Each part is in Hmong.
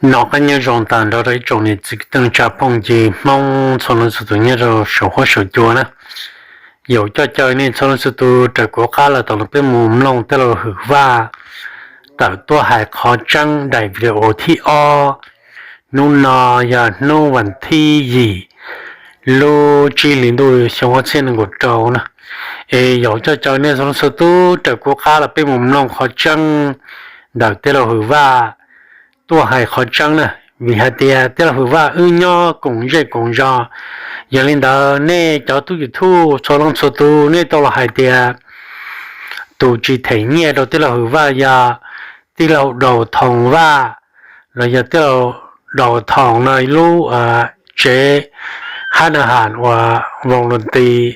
Nov qab nyob zoo tag nrho rau ib tsoom niam txiv kwv tij neej tsa phooj ywg Hmoob txhua leej txhua tus nyob rau saum huab saum cua na. Yaum coj caw nej txhua leej txhua tus raws kuv qab los tau los peb mus mloog tij laug Hwm Vaj tawm tuaj hais qhov tseeb daim video thib ob. Hnub no yog hnub vas thib yim lub tsib hlis ntuj xyoo ob txhiab nees nkaum rau na. Es yaum coj caw nej txhua leej txhua tus raws kuv qab los peb mus mloog qhov tseeb ntawm tij laug Hwm Vaj tuaj hais qhov tseeb na. Vim hais tias tij laug Hwm Vaj wb nyob koom zej koom zos, yog li ntawd nej cov tub YouTube txhua leej txhua tus nej tau los hais tias tus tsis them nyiaj rau tij laug Hwm Vaj yog tij laug Daus Thoos Vaj, los yog tij laug Daus Thoos no lub tsev hab na has uas voos los tis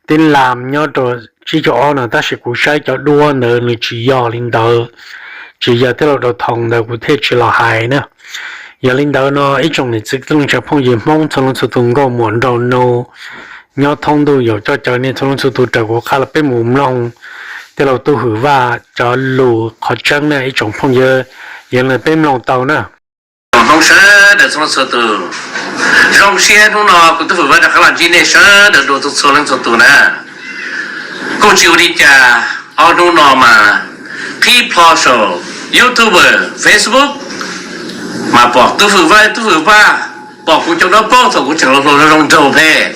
tib lam nyob rau tsib caug ob no, tab sis kuv saib cov duab ntawd nws tsis yog li ntawd, tsis yog tij laug Daus Thoos ntawd kuv thiaj tsis los hais na. Yog li ntawd no ib tsoom niam txiv kwv tij neej tsa phooj ywg Hmoob txhua leej txhua tus nkauj muam nraug nus nyob thoob ntuj yaum coj caw nej txhua leej txhua tus raws kuv qab los peb mus mloog tij laug tub Hwm Vaj cov lus qhov tseeb na ib tsoom phooj ywg. Yog li peb mloog tau na. Hmoob sawv daws txhua leej txhua tus, zoo siab hnub no kuv tub Hwm Vaj rov qab los ntsib nej sawv daws dua txhua leej txhua tus na. Kuj tsis ua li cas, ob hnub no mas qhib plho saum YouTube, Facebook, mas pom tub Hwm Vaj, tub Hwm Vaj, pom kuv cov duab paug thaum kuv tseem hluas hluas zoo nraug phem,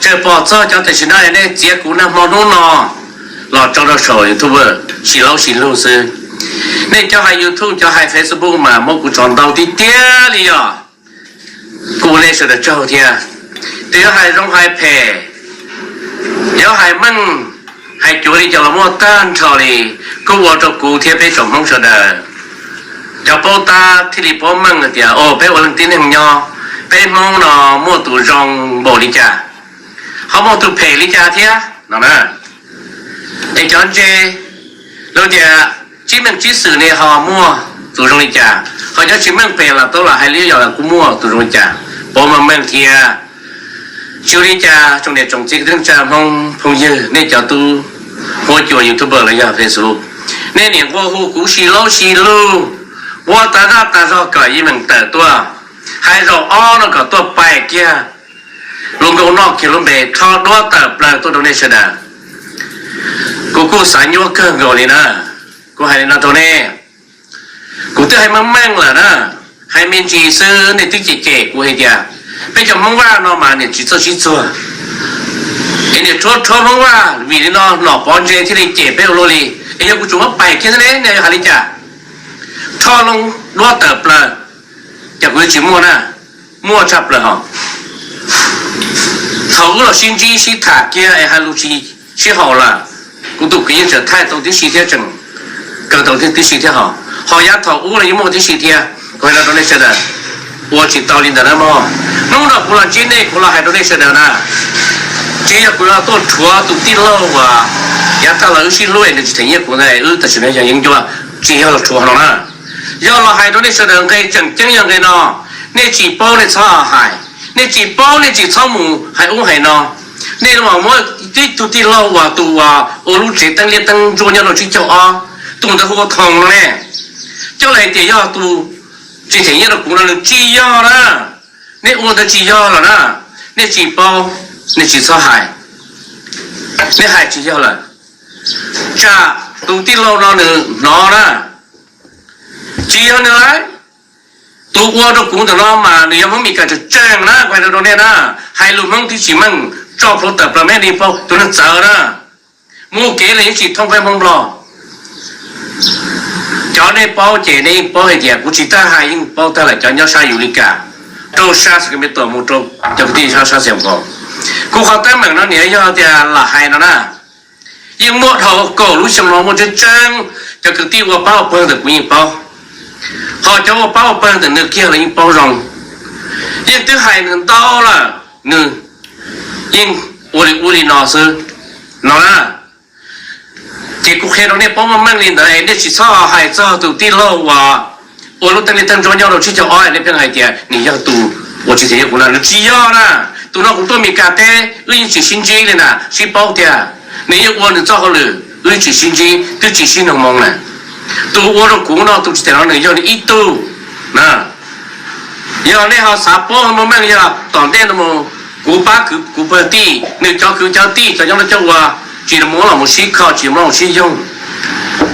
tseem pom txog cov tam sim no nej txiav kuv nag hmo hnub no los tso rau saum YouTube, sim laub sim lug xwb. Nej cov hais YouTube, cov hais Facebook mas muab kuv tso ntau tiag tiag li yog. Kuv ua nej sawv daws tsaug thiab. Tus yuav hais zoo hais phem, yuav hais meej hais cuav li cas los muaj tag nrho li. Kuj ua rau kuv thiab peb tsoom Hmoob sawv daws cov paub tab thiaj li paub meej hais tias, o, peb ua leej tib neeg nyob, peb Hmoob no muaj tus zoo npaum li cas, ho muaj tus phem li cas thiab no na. Es cov ntse, lawv tias tsib meej tsib xwm ne ho muaj tus zoo li cas, ho cov tsis meej phem los tau los hais li yog los kuj muaj tus zoo li cas, paub meej meej thiab. Tsis ua li cas tsoom niam tsoom txiv kwv tij neej tsa Hmoob phooj ywg, nej cov tub huab cua YouTube los yog Facebook, nej niam nqua hu kuv sis laub sis lug, ua tas zaj tas zog kom yeej meem tawm tuaj, hais zaum ob no kom tuaj pais kiag lub nkauj noj kiag lub npe, rho duab tawm plaws tuaj rau nej sawv daws. Kuv kuj xav nyuaj kawg nkaus li na. Kuv hais li no rau nej, kuv twb hais meej meej lawm na, hais me ntsis xwb nej twb cem cem kuv hais tias peb cov Hmoob Vaj no mas niam tsis txawj sib txuag, es niam rhuav rhuav Hmoob Vaj, vim li no Nom Pov Ntse thiaj li cem peb ua luaj li. Es yog kuv tsuas muab pais kiag xwb ne, nej yuav hais li cas? Rho loo duab tawm plaws, cas kuv yuav tsis muaj na? Muaj tshaj plaws hos. Thaum wb los sib ntsib sib tham kiag es hais lus tsis sib haum lawm, kuv tus kwv yeej tseem thaij tau tib si thiab, tseem kawg tau tib si thiab hos. Ho yav thaum ub los yeej muaj tib si thiab. Kuv hais no rau nej sawv daws, ua tsis tau li ntawd na mog. Hnub no kuv los ntsib nej, kuv los hais rau nej sawv daws na, tsis yog kuv los tuaj rhuav tus tij laug uas yav tag los wb sib hlub es nws tsis them nyiaj kuv ntawd, wb tam sim no yog yeeb ncuab, tsis yog los rhuav no na. Yog los hais rau nej sawv daws nqe tseem ceeb yog nqe no, nej tsis paub nej txhob hais, nej tsis paub nej tsis txhob mus hais ub hais no. Nej los muab ib tug tij laug uas tus uas ua lub tsev teeb liab teeb ntsuab nyob rau tsib caug ob, tus ntawd hu ua Thoom no ne, coj los hais tias yog tus tsis them nyiaj rau kuv no, nws tsis yog na. Nej ua ntawd tsis yog lawm na. Nej tsis paub, nej tsis txhob hais, nej hais tsis yog lawm. Tsam tus tij laug no nws hnov na, tsis yog nws lawm. Tus ua rau kuv ntawm no mas nws yog Hmoob Mes Kas tseem tseeb na, kuv hais rau nej na. Hais lus Hmoob twb tsis meej, tso plhuav tawm plaws meb li paub tus neeg txawv na. Mus kev los yeej tsis thoob peb Hmoob Nplog. Cov nej paub ces nej yeej paub hais tias kuv tsis tas hais yeej paub tag lawm, cov nyob sab Yus Li Kas, rau sab Sacramento mus rau cov kwv tij sab sab Xees Pos, kuv qhov teeb meem no niam yog tias lam hais no na, yeej muaj dhau kaum lub xyoo no muaj tseeb tseeb. Cov kwv tij ua pab ua pawg ntawm kuv yeej paub, ho cov ua pab ua pawg ntawm nws kiag los yeej paub zoo. Yeej twb hais nws ntau lawm, nws yeej ua li ub li no xwb no na. Ces kuv qhia rau nej paub meej meej li ntawd, nej tsis txhob hais txog tus tij laug uas ua lub teeb liab teeb ntsuab nyob rau tsib caug ob, nej pheej hais tias nws yog tus uas tsis them nyiaj kuv na, nws tsis yog na. Tus no kuv tuaj Mes Kas teb wb yeej tsis sib ntsib li na, sib paub tiag. Nws yeej ua nws txoj hauj lwm, wb tsis sib ntsib, twb tsis sib nug moo na. Tus ua rau kuv no tus tsis them no nws yog nws ib tug na. Yog nej ho xav paub meej yog tom ntej no mus, kuv pab kwv kuv pawg tij, nws cov kwv cov tij, cov nyob cov ua, tsis muab los mus sib kho, tsis muab los mus sib yoog.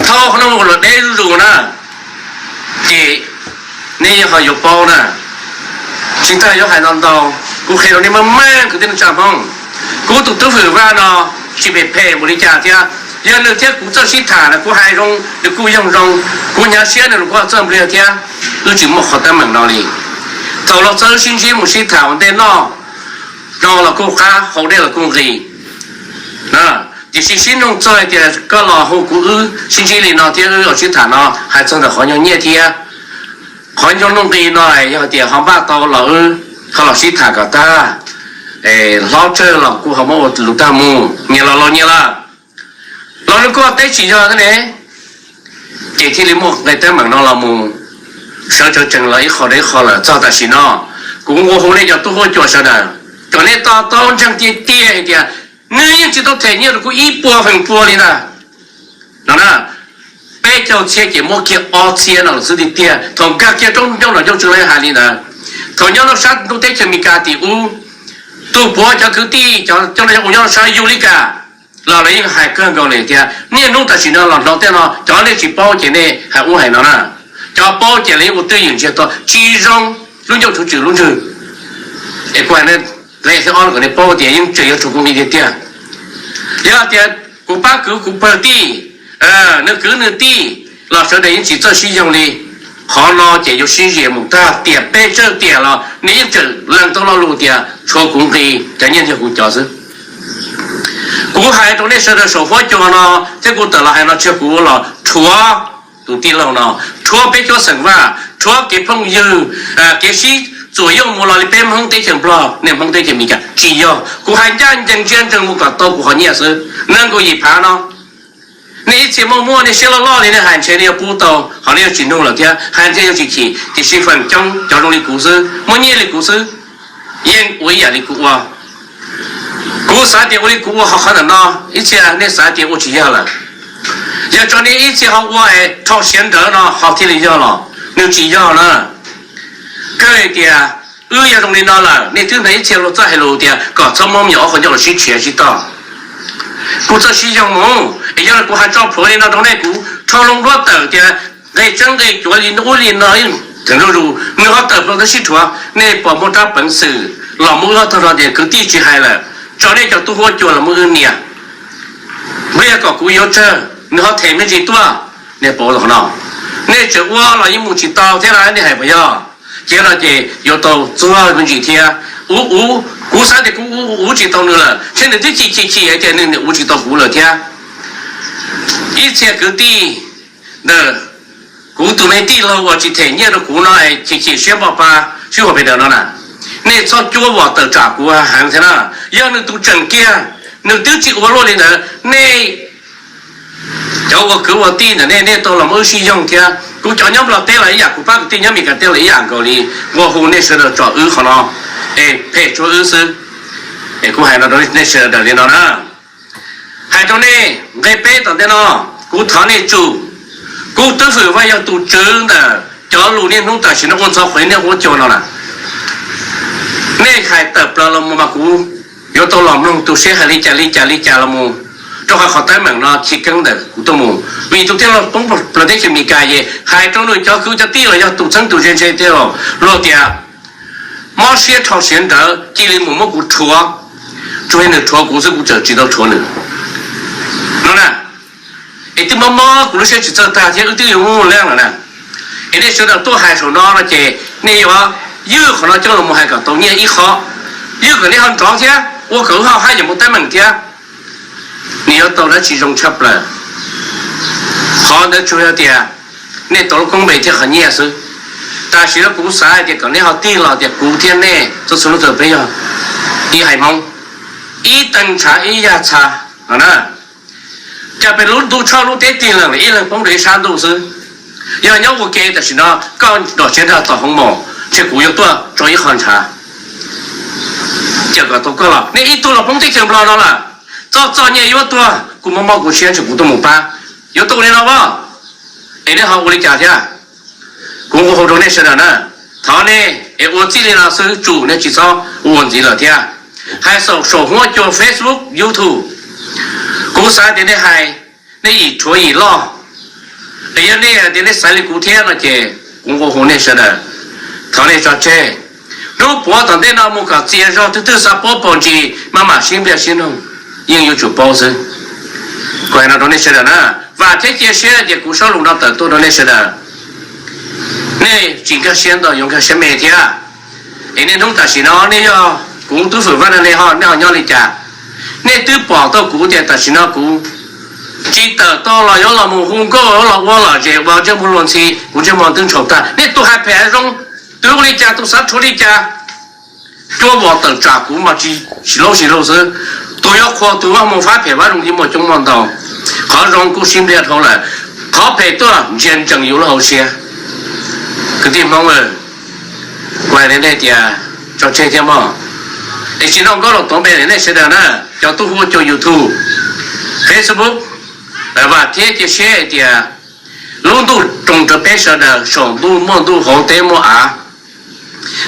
Thaum no los deb zuj zus na, ces nej yeej ho yuav paub na. Tsis tas yuav hais ntau ntau, kuv qhia rau nej meej meej kwv tij neej tsa Hmoob. Kuv tus tub Hwm Vaj no tsis phem phem npaum li cas thiab, yog nws thiab kuv txawj sib tham na kuv hais zoo nws kuj yoog zoo, kuv hnyav siab nws los kuj txawj npliag thiab. Wb tsis muaj qhov teeb meem no li. Thaum los txawb sib ntsib mus sib tham ua ntej noj, no los kuj qab, haus dej los kuj nqis. Tiam sis sib nug txog hais tias koj los hu kuv wb sib ntsib li no thiab wb los sib tham no, hais txog ntawm qhov nyuag nyiaj thiab qhov nyuag nuj nqis no, yog tias ho npaj tau los wb ho los sib tham kom tag, hlob tsawg los kuj ho muab ua lus tag mus, nyias los los nyias lawm. Los nws kuj teb tsis yog thiab ne, ces thiaj li muaj nqe teeb meem no los mus sawv tsees tsees los ib qho rau ib qho lawm txog tam sim no. Kuv nqua hu nej cov tub huab cua sawv daws kom nej to taub ntseeg tiag tiag hais tias nws yeej tsis tau them nyiaj rau kuv ib puas feem pua li ntag. No na, peb caug txhiab ces muab kiag ob txhiab no lawm xwb tiag tiag. Thaum nkag kiag roob ncauj los ncauj tsw lawv hais li ntawd. Thaum nyob rau sab ntuj teb chaws Amelikas tim ub, tus puav cov kwv tij cov coj noj coj ua nyob rau sab Yus Lis Kas los lawv yeej hais kawg nkaus li tias niaj hnub tam sim no los hnov tej no, cov nej tsis paub ces nej hais ub hais no na, cov paub ces lawv yeej ua twj ywm ntsia tau tsis zoo lub ncauj tsw tsw lub ntswg. Es kuv hais nej thiab ob kom nej paub tias yeej tseem yuav tsum kuv nqi tiag tiag. Yog tias kuv pab kwv kuv pawg tij, nws kwv nws tij los sawv daws yeej tsis txawj sib yoog li. Qhov no ces yuav sib zis mus tag tiam peb tsawg tiam los nws yeej tseem lees tau lo lus tias tshuav kuv nqi, cov nyiaj yog kuv cov xwb. Kuv hais rau nej sawv daws saum huab cua no thiab kuv tawm los hais no tsis yog kuv los rhuav tus tij laug no, rhuav peb cuab xeem Vaj, rhuav kev phooj ywg, kev sib txuam yoj mus los li peb Hmoob teb chaws Nplog, nej Hmoob teb chaws Amelikas tsis yog. Kuv hais ncaj ncees ntsia ntsees mus kom tau kuv qhov nyiaj xwb, nees nkaum yim phav no. Nej ib txhia muaj muaj nej siab loj loj li nej hais ntshe nej yuav pub tau, ho nej yuav tsis nug lawm thiab hais ntshe yuav tsis chim, tiam sis feem coob cov zoo li kuv xwb, muaj nyiaj li kuv xwb, yeej ua ib yam li kuv ua. Kuv xav tias ua li kuv ua ho qhov ntawm no, ib txhia nej xav tias ua tsis yog lawm. Yog tso nej ib txhia ho ua es rho siav nrawd no ho thiaj li yog los nws tsis yog na. Kawg tias wb yog zoo li no lawm, nej twb hnov ib txhia luag txawj hais lus tias kom txhob muab me nyuam ob qho ncauj los sib tshiav sib tog. Kuv txawj sib yoog mus, es yog kuv hais tso plhuav li no rau nej, kuv rho loo duab tawm tias nqe tseeb nqe cuav li ub li no, theem zuj zus nws ho tawm plaws tau sib rhuav. Nej pom muaj rab peev xwm los muab wb ob tog no tias kwv tij tsis hais lawm, tso nej cov tub huab cua los muab wb nias. Npaj kom kuv yuav tsawg nws ho them me ntsis tuaj. Nej pom no, nej tseem ua los yeej mus tsis tau thiab na, nej hais puas yog? Ces no ces yuav tau txuag me ntsis thiab. Ub ub, kuv xav tias kuv ub ub tsis tau nws lawm, ntshe nws twb chim chim chim hais tias nws ub tsis tau kuv lawm thiab. Ib txhia kwv tij ntawm kuv tus me tij laug uas tsis them nyiaj rau kuv no es chim chim siab npau pa sib hua pem daws no na, nej txhob cuab vom tawm tsam kuv heev thiab na. Yog nws tus tseem kiag, nws twb tsis ua luaj li ntawd, nej cov ua kwv ua tij ntawm nej, nej tau los muab wb sib yoog thiab. Kuv cov nyob Nplog teb los ib yam, kuv pab kwv tij nyob Meskas teb los ib yam nkaus li. Nqua hu nej sawv daws tsom wb qhov no, es phem tsuav wb xwb. Es kuv hais no rau nej sawv daws li no na. Hais rau nej nqe peb tom ntej no, kuv thov nej tsum, kuv Tub Fwm Vaj yog tus tswv ntawm cov lus niaj hnub tam sim no ua ntxhov qhuav niaj huab cua no na. Nej hais tawm plaws los mus mas kuv yuav tau los mloog tus seb hais li cas li cas li cas los mus, rau qhov qhov teeb meem no chiv keeb ntawm kuv tuaj mus, vim tus tij laug poob plaws teb chaws Amelikas ces hais rau nws cov kwv cov tij los yog tus txheeb tus ze ntse tiag los luag tias mob siab rho siav nrawd cia li mus muab kuv rhuav, tsuas yog nws rhuav kuv xwb kuv tseem tsis tau rhuav nws no na. Es twb mob mob kuv lub siab tsis txawj tag thiab wb twb yuav muaj leej lawm na. Es nej sawv daws tuaj hais saum no no ces nej yuav ywj qhov no coj los mus hais kom tau nyiaj ib qho, ywj kom nej ho nrov thiab ua kom wb ho haj yam muaj teeb meem thiab. Nws yuav tau dab tsi zoo tshaj plaws? Qhov ntawd tsuas yog tias nej tau lub koob npe thiab qhov nyiaj xwb. Tam sim no kuv xav hais tias kom nej ho tig los tias kuv thiab nej txhua txhua leej txhua peb yog ib haiv Hmoob, ib teev ntshav ib yag txha no na. Cas peb lub ntuj tshoj lub teb tig lees ib leeg poob rau ib sab ntuj xwb? Yog nyob ua ke tam sim no koj nrom siav nrog tom hoo mos, ntshe kuv yuav tuaj tso ib qho ntshav. Ces kom tau koj los nej ib tug los poob teb chaws Nplog no lawm, txoj txoj nyiaj yuav tuag, kuv mob mob kuv siab ntshe kuv tuaj mus pab, yuav tuaj ua li no as? Es nej ho ua li cas thiab? Kuv nqua hu rau nej sawv daws na, thov nej Es ua txij li no xwb, tsum nej tsis txhob ua ntxiv lawm thiab. Hais xaum saum huab cua Facebook, YouTube, kuv xav tias nej hais, nej yim rhuav yim loj. Es yog nej hais tias nej xaiv li kuv thiab no ces kuv nqua hu nej sawv daws, thov nej tso tseg. Hnub puav tom ntej no mus kom txias zog, twg twg xav paub paus ntsis mas mam sib npliag sib nug, yeej yuav tsum paub xwb. Kuv hais no rau nej sawv daws na, vam thiab cia siab tias kuv sob lus no tawm tuaj rau nej sawv daws, nej tsis nkag siab ntau yuav nkag siab me thiab. Es niaj hnub tam sim no nej yog kuv tub fwm Vaj Naj Ne ho nej ho nyob li cas? Nej twb pom tau kuv tias tam sim no kuv tsis tawm tau los yuav los mus hu nkauj los ua lom zem ua ntsej muag luag ntxhi, kuv ntsej muag twb ntshaus tag. Nej tus hais phem zoo, tus ua li cas, tus xav rhuav li cas, cuab vos tawm tsam kuv mas tsis laub sis laug xwb. Tus yuav qhuas tus vaj mus fab phem fab zoo yeej muaj coob muaj ntau. Qhov zoo kuj sib npliag dhau lawm, qhov phem tuaj ntsia ntsees yus lub hauv siab. Kwv tij Hmoob, kuv hais rau nej tias tso tseg thiab mog. Es tsis noj nkauj los tuav npe nej sawv daws na, cov tub huab cua YouTube, Facebook, vam thiab cia siab hais tias lub ntuj roos rau peb sawv daws, saum ntuj muaj ntuj hauv teb muaj av.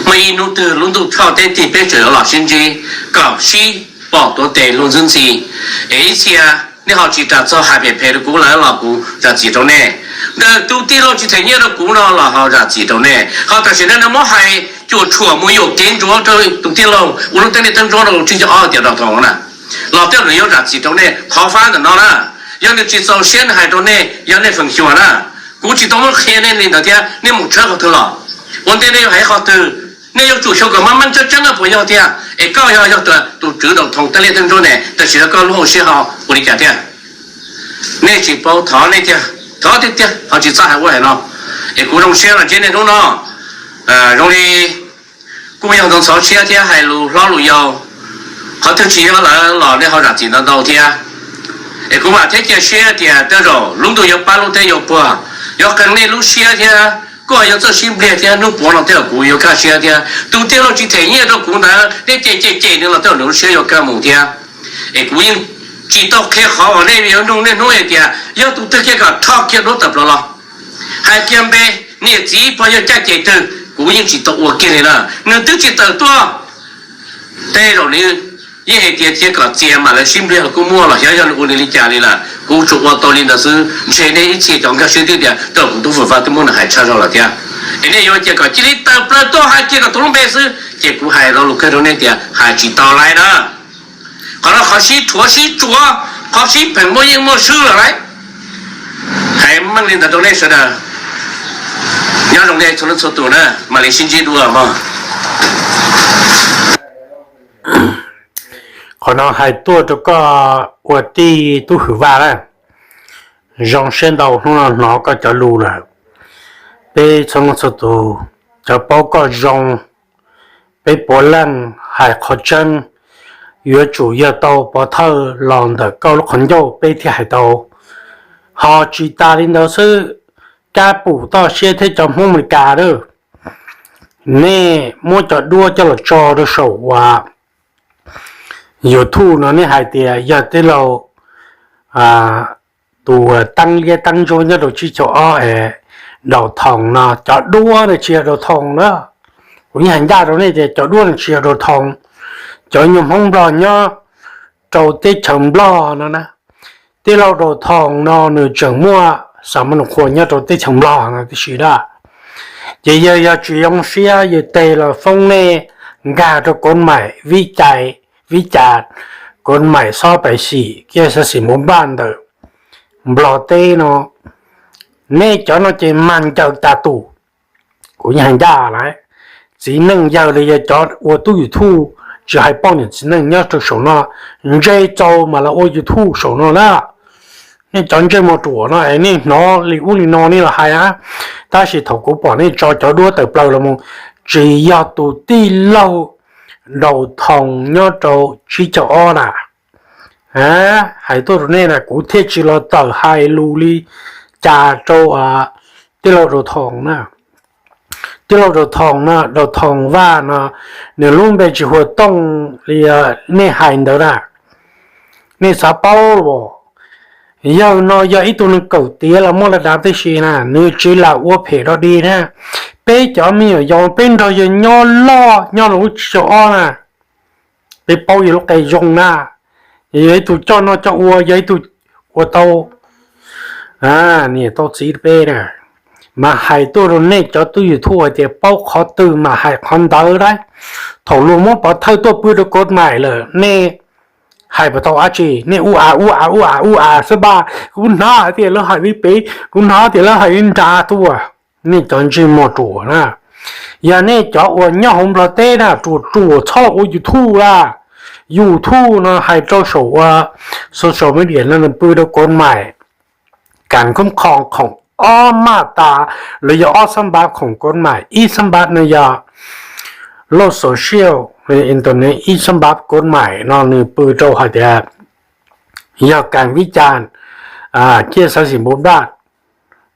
Muaj ib hnub twg lub ntuj tshoj teb tig peb tseem yuav los sib ntsib kom sib pom tuav tes luag ntxwb ntxhi. Es ib txhia nej ho tsis ras txog hais phem phem rau kuv lawm los kuv zam txim rau nej. Ntawm tus tij laug tsis them nyiaj rau kuv no los ho zam txim rau nej. Ho tam sim no nej muab hais cuam tshuam mus yuam kev ntsuav rau tus tij laug ua lub teeb liaj teeb ntsuab rau tsib caug ob tias Daus Thoom na, los tej zaum nws yuav zam txim rau nej qhov fab ntawm no na. Yog nws tsis txaus siab nws hais rau nej, yog nej feem xyuam na. Kuv tsis tau muab qhia nej li ntawd thiab, nej mus tshawb qhov twg los, ua ntej nej yuav hais qhov twg, nej yuav tsum xyuas kom meej meej tseeb tseeb puas yog tiag. Es koj yog, yog tus tswv Daus Thoom teeb liaj teeb ntsuab ne, tam sim no koj lub hauv siab ho ua li cas thiab? Nej tsis paub, thov nej tiag, thov tiag tiag ho tsis txhob hais ua hais no. Es kuv zoo siab los ntsib nej hnub no, zoo li kuj yog ntxhov siab thiab hais lus hlob lus yau. Qhov twg tsis yog lawm los nej ho zam txim ntau ntau thiab. Es kuv vam thiab cia siab tias tej zaum lub ntuj yuav pab lub teb yuav puag, yuav qee nej lub siab thiab kuj yuav txawj sib npliag thiab. Hnub puav no tej zaum kuv yuav kaj siab thiab, tus tij laug tsis them nyiaj rau kuv ntawd nej cem cem cem nws los tej zaum nws lub siab yuav kaj mus thiab. Es kuv yeej tsis tau qhia qhov uas nej yuav nug niaj hnub hais tias yog tus twg kiag kom rho kiag duab tawm plaws los, hais kiag npe, niam txiv pog yawg caj ces twg, kuv yeej tsis tau ua kiag li na. Nws twb tsis tawm tuaj, tej zaum nws yeej hais tias cia kom txias mam lawv sib npliag los kuj muaj los xyov yog nws ua nws li cas li lawm. Kuv tsuas ua tau li ntawd xwb, ntshe nej ib txhia cov nkag siab twb tias tej zaum kuv tub fwm Vaj twb muab nws hais tshaj zog lawm thiab. Es nej yuav cia kom cia li tawm plaws tuaj hais kiag kom tau lub npe xwb, ces kuv hais lo lus kawg rau nej tias hais tsis tau li na. Qhov no qhov sib rhuav sib tsuav, qhov sib pheem muaj yeej muaj swb lawm lauj. Hais meej li ntawd rau nej sawv daws. Nyob zoo nej txhua leej txhua tus na, mam li sib ntsib dua mog. Qhov no hais tuaj rau koj ua tij tub hwm Vaj na. Zoo siab ntau hnub no hnov koj cov lus lawm. Peb txhua leej txhua tus, cov paub koj zoo, peb puav leej hais qhov tseeb, yuav tsum yog tau pov thawj los ntawm koj lub qhov ncauj peb thiaj hais tau. Ho tsis tas li ntawd xwb, kab pum toj siab thiab cov Hmoob Amelikas lawm, nej muab cov duab coj los tso rau saum uas YouTube no nej hais tias yog tij laug tus teeb liab teeb ntsuab nyob rau tsib caug ob es Daus Thoom no, cov duab no tsis yog Daus Thoom na. Kuv yeej hais ncaj rau nej tias cov duab no tsis yog Daus Thoom. Cov nyuag Hmoob Nplog nyob rau teb chaws Nplog no na, tij laug Daus Thoom no nws tseem muaj xam mas nus qhua nyob rau teb chaws Nplog no tib si da. Ces yawg yog tsis zoo siab yawg tes los foob nej nkag rau kov maim vib cai, vib cas kov maim xob pais xim kiag xab xim mus npaj ntawm Nplog teb no, nej cov no ces mag ncaws tas tus. Kuv yeej hais ncaj lawm, txiv neej yawg li yog cov ua tub YouTube tsis hais poj niam txiv neej nyob rau saum no, ntse txaus mas los ua YouTube saum no na. Nej cov ntsej muag ruam no es nej hnov li ub li no nej los hais na, tab sis thaum kuv pom nej tso cov duab tawm plaws los mus, tsis yog tus tij laug Daus Thoom nyob rau tsib caug ob na. Hais tuaj rau nej na, kuv thiaj tsis los tawm hais lus li cas rau tij laug Daus Thoom na. Tij laug Daus Thoom no, Daus Thoom Vaj no, nws lub npe tsis huam tooj li nej hais ntawd na. Nej xav paub los, yawg no yog ib tug neeg kawm tiav los muaj laj dav tib si na, nws tsis lam ua phem dog dig na. Peb cov me nyuam yaus peb nrog yawg nyob loj nyob rau lub tsis caug ob na, peb paub yawg lub qe zoo na. Yog ib tug coj noj coj ua, yog ib tug ua tau niam tau txiv peb na. Mas hais tuaj rau nej cov tub YouTube hais tias paub qhov twg mas hais qhov ntawd lauj. Thaum luag muab pov thawj tuaj pw rau kod mais lawm nej hais puas tau dab tsi? Nej ua a ua a ua a ua a xwb npaj. Kuv hnov hais tias lawv hais li pem, kuv hnov tias lawv hais li nrad tuaj. Nej cov ntsej muag ruam na, yog nej cov uas nyob hauv Nplog teb na ruam ruam txhob los ua YouTube la. YouTube no hais rau saum ua social media no nws pw rau kod mais, kas khoob qho khoom ob maj tas, los yog ob xab npav khoom kod mais. Ib xab npav no yog lauj social internet, ib xab npav kod mais no nws pw rau hais tias yog kas vib cas ciaj xav xim npau daj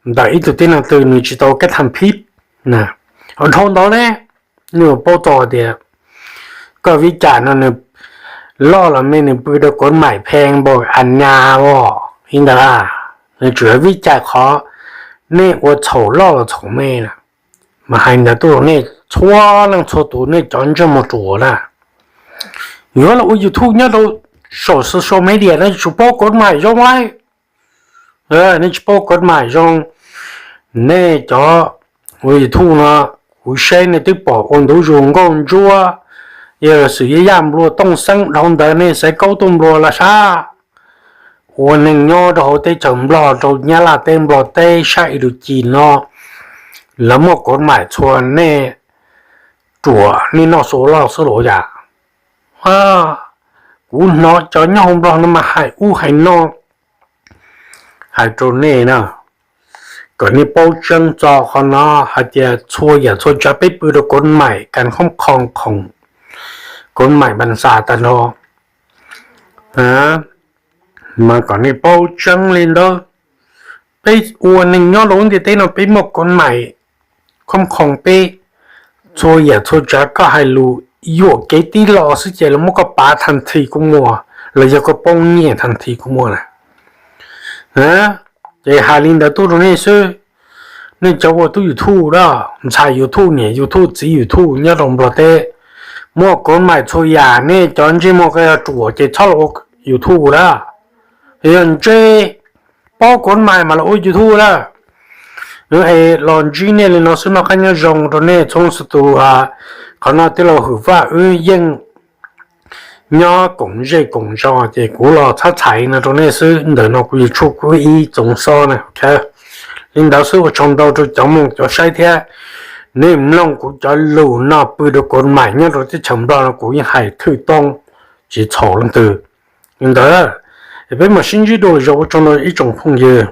ntawm ib tug tib neeg twg nws tsis tau kab tham phib. Dhau ntawd ne, nws paub tau tias koj vib cas no nws loj los me nws pw rau kod mais pheej npaum a nyas os li ntawd. Nws tsuas yog vib cas qhov nej ua txhaum loj los txhaum me na. Mas hais ntawd tuaj rau nej txhua leej txhua tus nej cov ntsej muag ruam na. Yuav los ua YouTube nyob rau saum social media no tsis paub kod mais zoo lauj. Nej tsis paub kod mais zoo. Nej cov ua YouTube no kuv saib nej twb pom ua ntu zus nkauj ntsuab, yog xwm yaj yaj nplua tooj xeeb dhau ntawd nej xaiv kaub tuaj nplua los sab. Ua neeg nyob rau hauv teb chaws Nplog rau Nyab Laj teb Nplog teb sab Ib Lus Ci no, lawv muaj kod mais txhua nej ruam nej noj xua loj xwb los yam. Kuv hnov cov nyob hauv Nplog no mas hais ub hais no, hais rau nej na, kom nej paub tseeb txog qhov no hais tias txhua yam txhua tsav peb pw rau kod mais kas khoob qho khoom kod mais npas xas tag nrho. Mas kom nej paub tseeb li ntawd, peb ua neeg nyob rau lub ntiaj teb no peb muaj kod mais khoob qho peb, txhua yam txhua tsav koj hais lus yuam kev tib lo xwb ces lawv muab koj pav thas thi kuj muaj, los yog koj poob nyiaj thas thi kuj muaj na. Ces hais li ntawd tuaj rau nej xwb. Nej cov ua tub YouTube lawm, ntxhais YouTube, niam YouTube, txiv YouTube nyob rau Nplog teb, muaj kod mais txhua yam, nej cov ntsej muag koj yog ruam ces txhob los ua YouTube lawm. Yog ntsej paub kod mais mas los ua YouTube lawm. Es los ntsib nej li no xwb, noj qab nyob zoo rau nej txhua leej txhua tus. Qhov no tij laug Hwm Vaj wb yeej nyob koom zej koom zos ces kuv los txhab txhais no rau nej xwb. Ntawm no kuv yug tshuaj kub ib Txoov Xob na. Li ntawd xwb, ua tsaug ntau rau cov mloog cov saib thiab. Nej mloog kuv cov lus no pw rau kod mais nyob rau teb chaws Nplog no kuv yeej hais thwj toob, tsis txhaum leej twg. Li ntawd, peb mam sib ntsib dua lwm zaus, ua tsaug ntau ib tsoom phooj ywg.